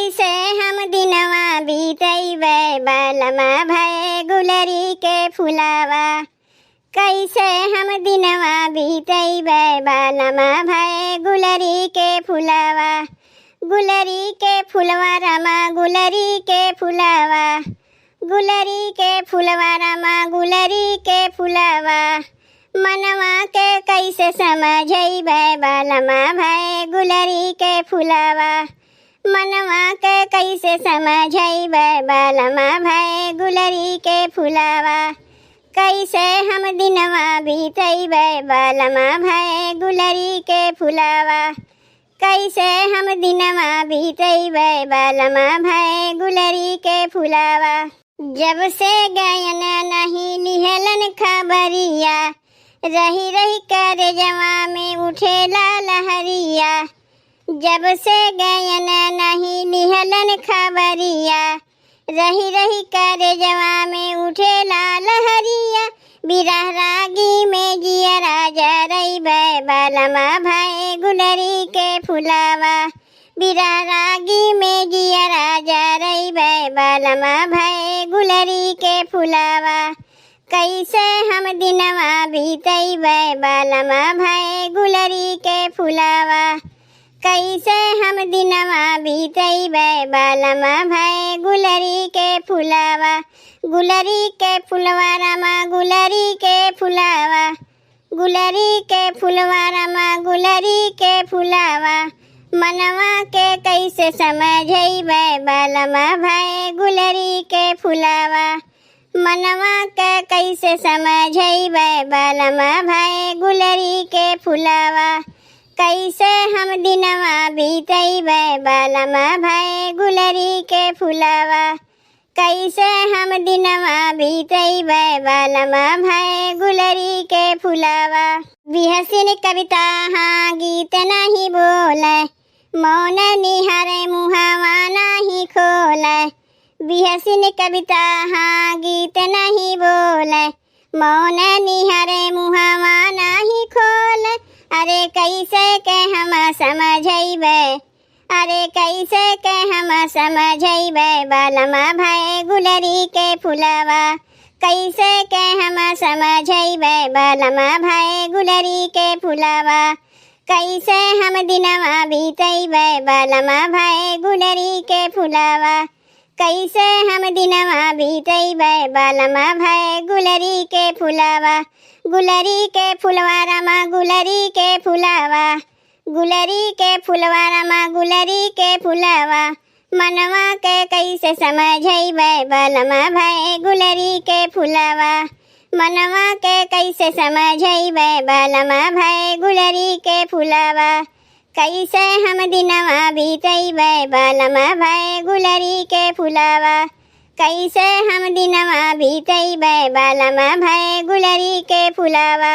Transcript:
कैसे हम दिनवा बीतैबै बलमा भय गुलरी के फुलावा। कैसे हम दिनवा बीतैबै बलमा भय गुलरी के फुलावा। गुलरी के फुलवा रमा गुलरी के फुलावा। गुलरी के फुलवा रमा गुलरी के फुलावा। मनवा के कैसे समझैबै बलमा भय गुलरी के फुलावा। मनवा के कैसे समझैबै बलमा भय गुलरी के फुलावा। कैसे हम दिनवा बीतैबै बलमा भय गुलरी के फुलावा। कैसे हम दिनवा बीतैबै बलमा भय गुलरी के फुलावा। जब से गयन नहीं लिहलन खबरिया, रही रही कर जवा में उठेला लहरिया। जब से गयन नहीं लिहलन खबरिया, रही रही कर जवा में उठेला लहरिया। बिरह रागी में जिया राजा रही बलमा भय गुलरी के फुलावा। बिरह रागी में जिया राजा रही बलमा भय गुलरी के फुलावा। कैसे हम दिनवा बीतैबै बलमा भय गुलरी के फुलावा। कैसे हम दिनवा बीतैबै बलमा भय गुलरी के फुलावा। गुलरी के फुलवा रमा गुलरी के फुलावा। गुलरी के फुलवा रमा गुलरी के फुलावा। मनवा के कैसे समझैबै बलमा भय गुलरी के फुलावा। मनवा के कैसे समझैबै बलमा भय गुलरी के फुलावा। कैसे हम दिनवा बीतैबै बलमा भय गुलरी के फुलावा। कैसे हम दिनवा बीतैबै बलमा भय गुलरी के फुलावा। बिहसिन कविता हाँ गीत नहीं बोले, मौन निहारे मुहावा नहीं खोले। बिहसिन कविता हाँ गीत नहीं बोले, मौन निहारे मुहावा नहीं खोले। अरे कैसे के हम समझैबै, अरे कैसे के हम समझैबै बलमा भय गुलरी के फुलावा। कैसे के हम समझैबै बलमा भय गुलरी के फुलावा। कैसे हम दिनवा बीतैबै बलमा भय गुलरी के फुलावा। कैसे हम दिनवा बीतैबै बलमा भय गुलरी के फुलावा। गुलरी के फुलवा रमा गुलरी के फुलावा। गुलरी के फुलवा रमा गुलरी के फुलावा। मनवा के कैसे समझैबै बलमा भय गुलरी के फुलावा। मनवा के कैसे समझैबै बलमा भय गुलरी के फुलावा। कैसे हम दिनवा बीतैबै बलमा भय गुलरी के फुलावा। कैसे हम दिनवा बीतैबै बलमा भय गुलरी के फुलावा।